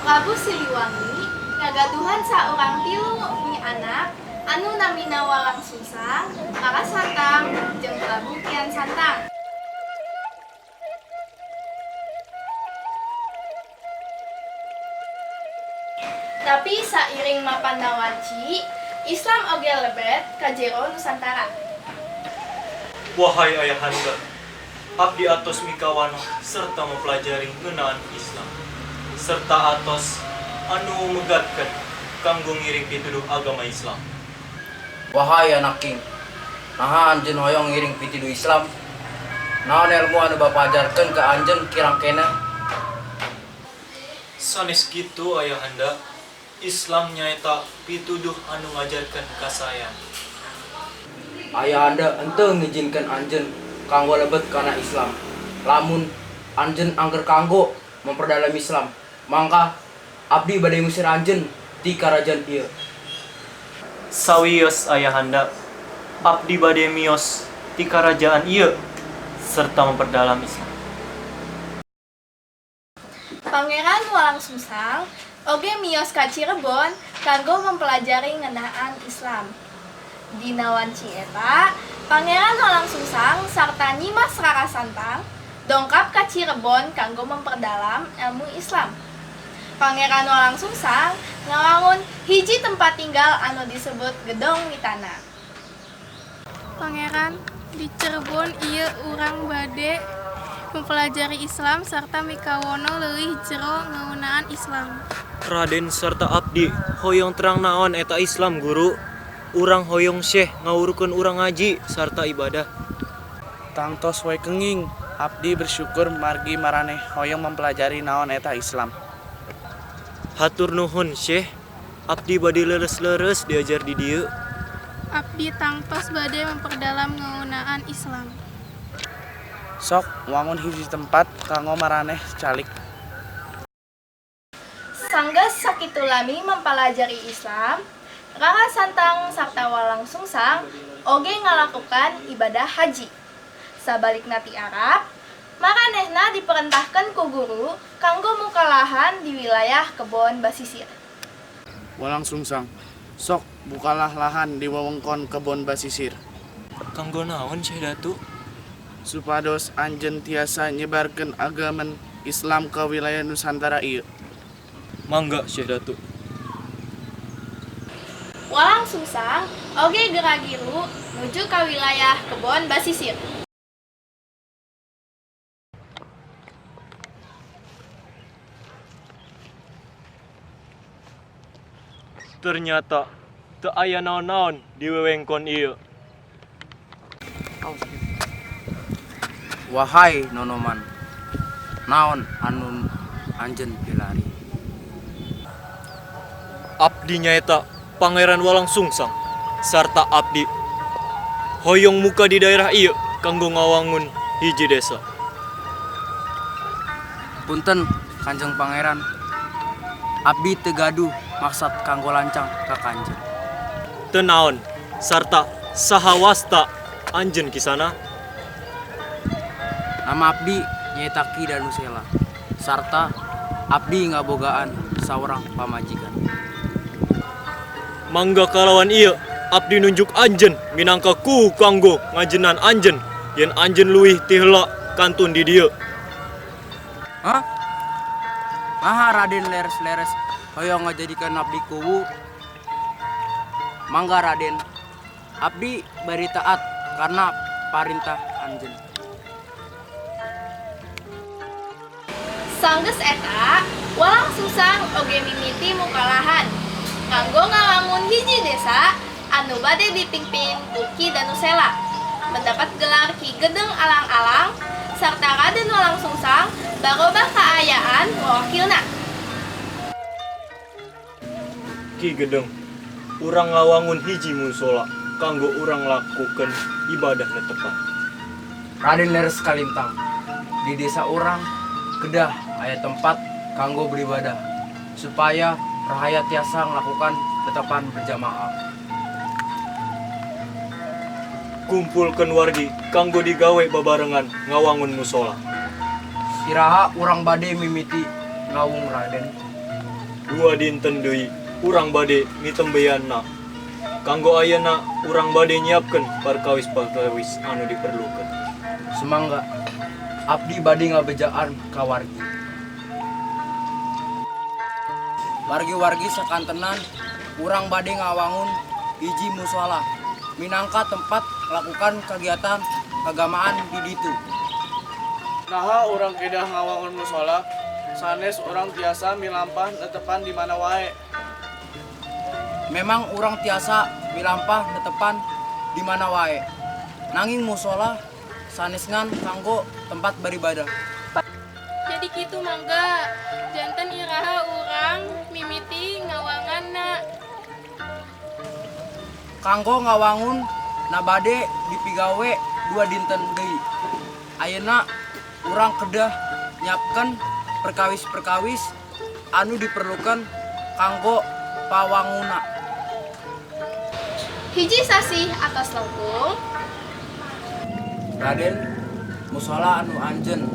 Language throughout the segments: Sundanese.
Prabu Siliwangi ngagaduhan saurang tilu anak anu namina Walang Sungsang, Rara Santang, jeung Prabu Kian Santang. Tapi sairing mapanna wanci, Islam oge lebet ka jero Nusantara. Wahai ayahanda, abdi atos mikawanoh serta mempelajari ngeunaan Islam serta atos anu megatkeun kanggo ngiring pituduh agama Islam. Wahai anak king, naha anjeun hoyong ngiring pituduh Islam? Naon ilmu anu bapa ajarkeun ka anjeun kirang keneh? Sanes kitu, ayahanda, Islam nyaeta pituduh anu ngajarkeun kasaean. Ayahanda henteu ngijinkeun anjeun kanggo lebet kana Islam. Lamun anjeun angger kanggo memperdalam Islam, mangka abdi bade ngusir anjeun ti karajaan ieu. Sawios, ayahanda, abdi bade mios ti karajaan ieu serta memperdalam Islam. Pangeran Walangsungsang oge mios ka Cirebon kanggo mempelajari ngeunaan Islam. Dina wanci eta, Pangeran Walangsungsang sarta Nyimas Rara Santang dongkap ka Cirebon kanggo memperdalam ilmu Islam. Pangeran Walangsungsang ngawangun hiji tempat tinggal anu disebut Gedong Witana. Pangeran, di Cirebon ieu urang bade mempelajari Islam sarta mikawono leuwih jero ngeunaan Islam. Raden serta abdi hoyong terang naon eta Islam, guru. Urang hoyong Syekh ngawurukeun urang ngaji sarta ibadah. Tangtos we kenging, abdi bersyukur margi maraneh hoyong mempelajari naon eta Islam. Hatur nuhun, Syekh. Abdi bade leres-leres diajar di dieu. Abdi tangtos bade memperdalam ngeunaan Islam. Sok wangun hiji tempat kanggo maraneh calik. Sanggeus sakitu lami mempelajari Islam, Rara Santang sarta Walangsungsang oge ngalakukan ibadah haji. Sabalikna ti Arab, maranehna diperintahkeun ku guru kanggo muka lahan di wilayah Kebon Basisir. Walang Sungsang, sok bukalah lahan di wewengkon Kebon Basisir. Kanggo naon, Syekh Datu? Supados anjeun tiasa nyebarkeun agama Islam ke wilayah Nusantara ieu. Mangga, Syekh Datu. Walangsungsang oge gera-giru nuju ka wilayah Kebon Basisir. Ternyata teu aya naon-naon di wewengkon ieu. Wahai nonoman, naon anu anjeun pilari? Abdi nyaeta Pangeran Walangsungsang sarta abdi hoyong muka di daerah ieu kanggo ngawangun hiji desa. Punten, Kanjeng Pangeran. Abdi teu gaduh maksad kanggo lancang ka kanjeng. Teu naon, sarta saha wasta anjeun kisana? Nama abdi nyaeta Ki Danusela. Sarta abdi ngabogaan saurang pamajikan. Mangga kalawan ieu abdi nunjuk anjeun minangka kuwu kanggo ngajenan anjeun yen anjeun leuwih ti heula kantun di dieu. Hah? Naha Raden leres-leres hoyong ngajadikeun abdi kuwu? Mangga, Raden. Abdi bari taat karena parintah anjeun. Sanggeus eta, Walangsungsang oge mimiti muka lahan kanggo ngawangun hiji desa anu bade dipingpin ku Ki Danusela. Mendapat gelar Ki Gedeng Alang-Alang sarta Raden Walangsungsang barobah kaayaan wawakilna. Ki Gedeng, urang ngawangun hiji musola kanggo urang lakukeun ibadah netepan. Raden leres kalintang. Di desa urang kedah aya tempat kanggo beribadah supaya rahayat tiasa melakukan tetepan berjamaah. Kumpulkeun wargi kanggo digawe babarengan ngawangun musola. Iraha urang bade mimiti ngawung, Raden? Dua dinten deui urang bade mitembeyanna. Kanggo ayeuna urang bade nyiapkeun perkawis-perkawis anu diperlukeun. Sumangga, abdi bade ngabejaan ka wargi. Wargi-wargi sakantenan urang bade ngawangun hiji musola minangka tempat melakukan kegiatan keagamaan di ditu. Naha urang kedah ngawangun musola, sanes urang tiasa milampah netepan di mana wae. Memang urang tiasa milampah netepan di mana wae. Nanging musola sanes ngan kanggo tempat beribadah. Jadi kitu mangga, janten iraha urang mimiti ngawanganna. Kanggo ngawangun na bade dipigawe 2 dinten deui. Ayeuna urang kedah nyiapkeun perkawis-perkawis anu diperlukan kanggo pawanguna. Hiji sasih atos lengkung. Raden, musola anu anjeun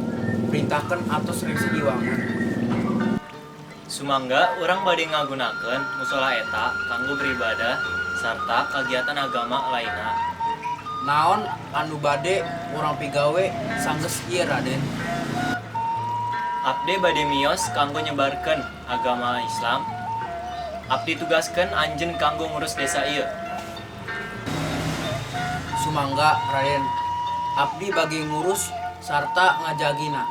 perintahkeun atos rengse diwangun. Sumangga urang bade ngagunakeun musola eta kanggo beribadah sarta kagiatan agama lainna. Naon anu bade urang pigawe sanggeus ieu, Raden? Abdi bade mios kanggo nyebarkeun agama Islam. Abdi tugaskeun anjeun kanggo ngurus desa ieu. Sumangga, Raden. Abdi bagi ngurus sarta ngajagina.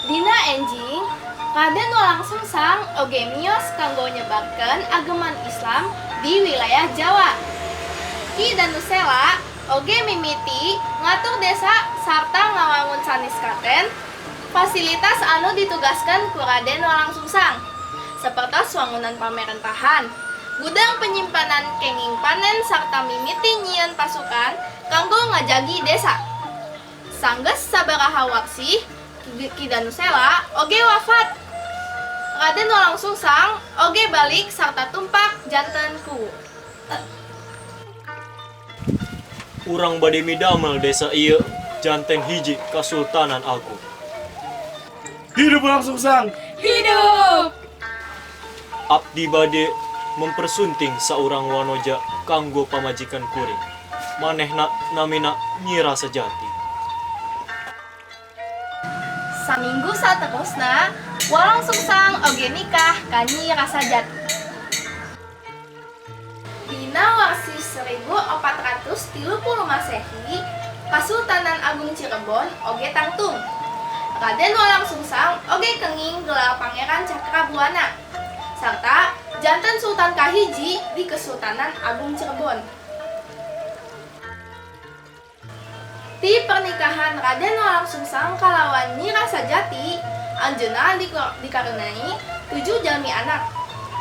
Dina enjing, Raden Walangsungsang oge mios kanggo nyebarkeun ageman Islam di wilayah Jawa. Ki Danusela oge mimiti ngatur desa sarta ngawangun sanes katen fasilitas anu ditugaskan ku Raden Walangsungsang, sapertos wangunan pamarentahan, gudang penyimpanan kenging panen sarta mimiti nyieun pasukan kanggo ngajagi desa. Sanggeus sabaraha waksih, Ki Danusela oge wafat. Raden Walangsungsang oge balik sarta tumpak janten kuwu. Urang bade midamel desa ieu janten hiji kasultanan agung. Hidup Walangsungsang! Hidup! Abdi bade mempersunting saurang wanoja kanggo pamajikan kuring. Manehna namina Nyi Rasajati. Saminggu saterusna, Walangsungsang oge nikah ka Nyi Rasajati. Dina warsi 1430 Masehi, Kasultanan Agung Cirebon oge tangtung. Raden Walangsungsang oge kenging gelar Pangeran Cakrabuana sarta janten Sultan kahiji di Kesultanan Agung Cirebon. Di pernikahan Raden Walangsungsang kalawan Nyi Rasajati, anjeunna dikaruniai 7 jalmi anak,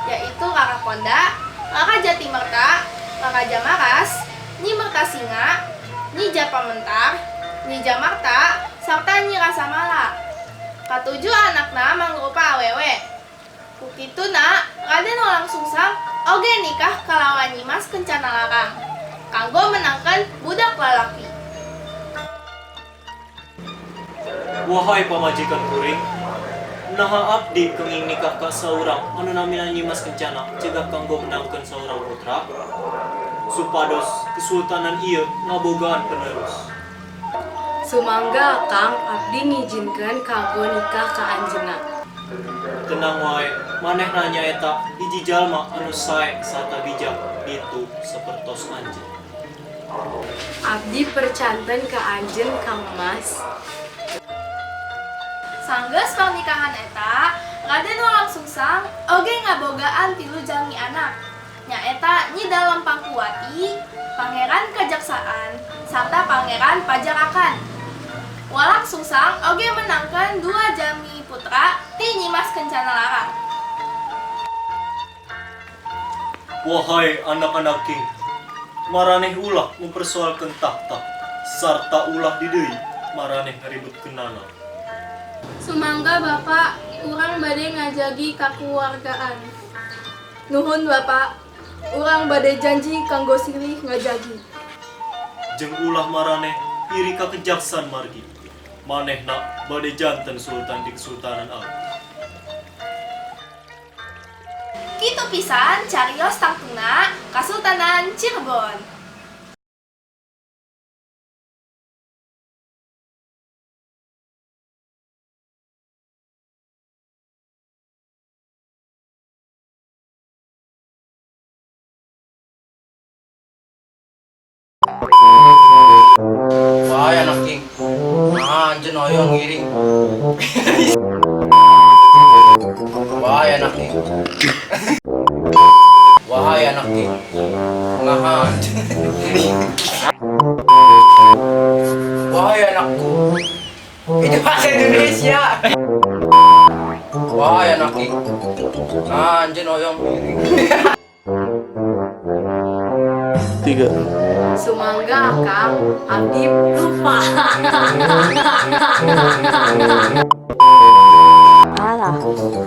yaitu Rara Konda, Rara Jatimerta, Rara Jamaras, Nyi Mertasinga, Nyi Japamentar, Nyi Jamarta, sarta Nyi Rasamala. Katujuh anakna mangrupa awewe. Kukituna, Raden Walangsungsang oge nikah kalawan Nyimas Kencana Larang kanggo menangkan budak lalaki. Wahai pamajikan kuring, naha abdi kenging nikah ka saurang anu namina Nyimas Kencana cegah kanggo menangkeun saurang putra supados kesultanan ieu ngabogaan penerus. Sumangga Kang, abdi ngijinkeun kanggo nikah ka anjeunna. Tenang wae, manehna nyaeta hiji jalma anu sae sarta bijak ditu sapertos anjeun. Abdi percanten ka anjeun Kang Mas. Sanggeus pernikahan eta, Raden Walangsungsang oge ngabogaan 3 jalmi anak, nyaeta Nyi Dalem Pangkuwati, Pangeran Kejaksaan, sarta Pangeran Pajarakan. Walangsungsang oge menangkan 2 jalmi putra ti Nyimas Kencana Larang. Wahai anak-anak king, maraneh ulah mempersoalkeun tahta, sarta ulah dideui maraneh ngaributkeunana. Sumangga Bapak, urang bade ngajagi kakeluargaan. Nuhun Bapak, urang bade janji kanggo silih ngajagi. Jeung ulah maraneh iri ka kejaksan margi. Manehna Bade janten sultan di Kesultanan abdi. Kitu pisan carios tangtungna Kasultanan Cirebon. Wah, anak king. Nah, anjeun hoyong ngiring. Wahai anak king. Wahai anak king. Nah, anjeun. Wahai anakku. Itu bahasa Indonesia. Wahai anak king. Nah, anjeun hoyong ngiring. 3. Sumangga Kang, abdi lupa. Alah,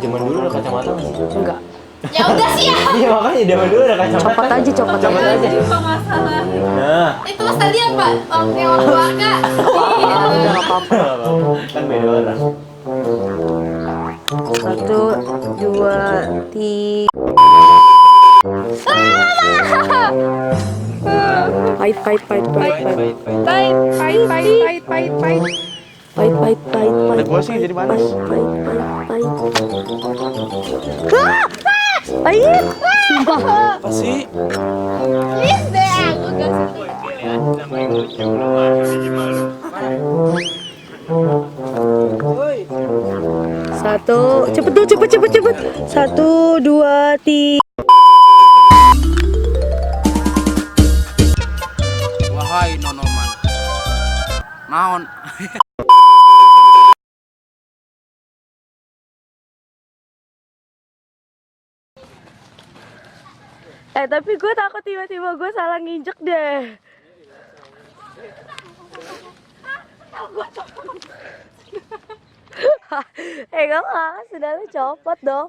Zaman dulu ada kacamata nggak sih? enggak. Ya udah sih ya. Iya makanya zaman dulu ada kacamata. Copot aja, copot Copot aja. aja. Lupa masalah. Nah, Itu tadi yang Pak, yang keluarga. Iya. Udah nggak apa-apa. kan beda orang. 1, 2, 3. Pahit, pahit, pahit, pahit, pahit. Pahit, pahit, pahit, pahit, pahit, pahit. Pahit, pahit, pahit, pahit. Ada gua sih jadi manis. Pahit, pahit, pahit, pahit. Ah! Ah! Pahit. Sumpah. Apa sih? Please deh, aku gak suka. Satu, cepet dong, cepet, cepet, cepet. 1, 2, 3. Wahai nonoman. Naon? Tapi gue takut tiba-tiba gue salah nginjek deh. Gak apa, sudah lu copot dong.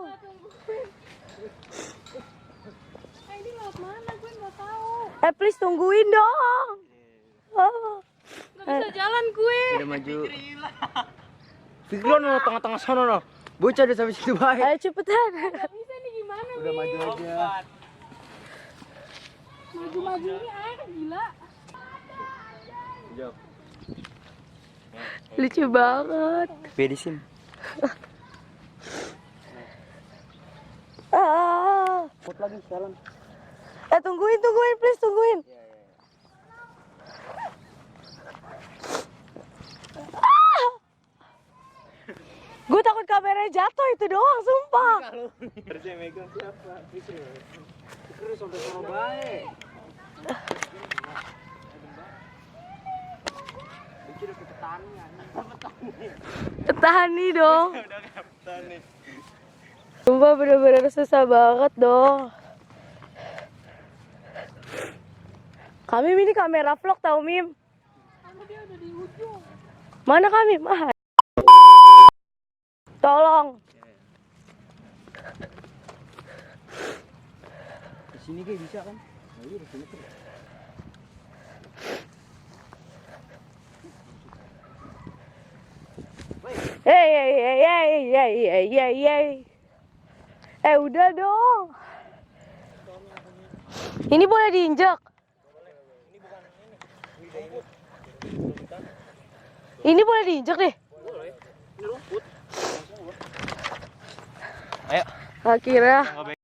Ini lewat mana? Gue nggak tahu. Please tungguin dong. Oh. Nggak bisa jalan gue. Udah maju. Fikri no tengah-tengah sana no. Bocah udah sampai situ baik. Ayo cepetan. Nggak bisa nih, gimana Udah nih? maju aja. Maju-maju ini air gila. Lucu banget. Bedisin. Ah. Lagi jalan. Tungguin, tungguin, please tungguin. Ah! Gue takut kameranya jatuh itu doang, sumpah. Harusnya megang siapa? Fikri. Fikri sampai sono bae. Petani dong. Sumpah bener-bener susah banget dong. Kami ini kamera vlog tau Mim. Dia udah di ujung. Mana kami? Mah. Tolong. Di sini kayak bisa kan? Nah, iya di sini tuh. Hey, hey, hey, hey, hey, hey, hey, hey. Udah dong. Ini boleh diinjak. Ini boleh diinjak deh. Ayo. Akhirnya.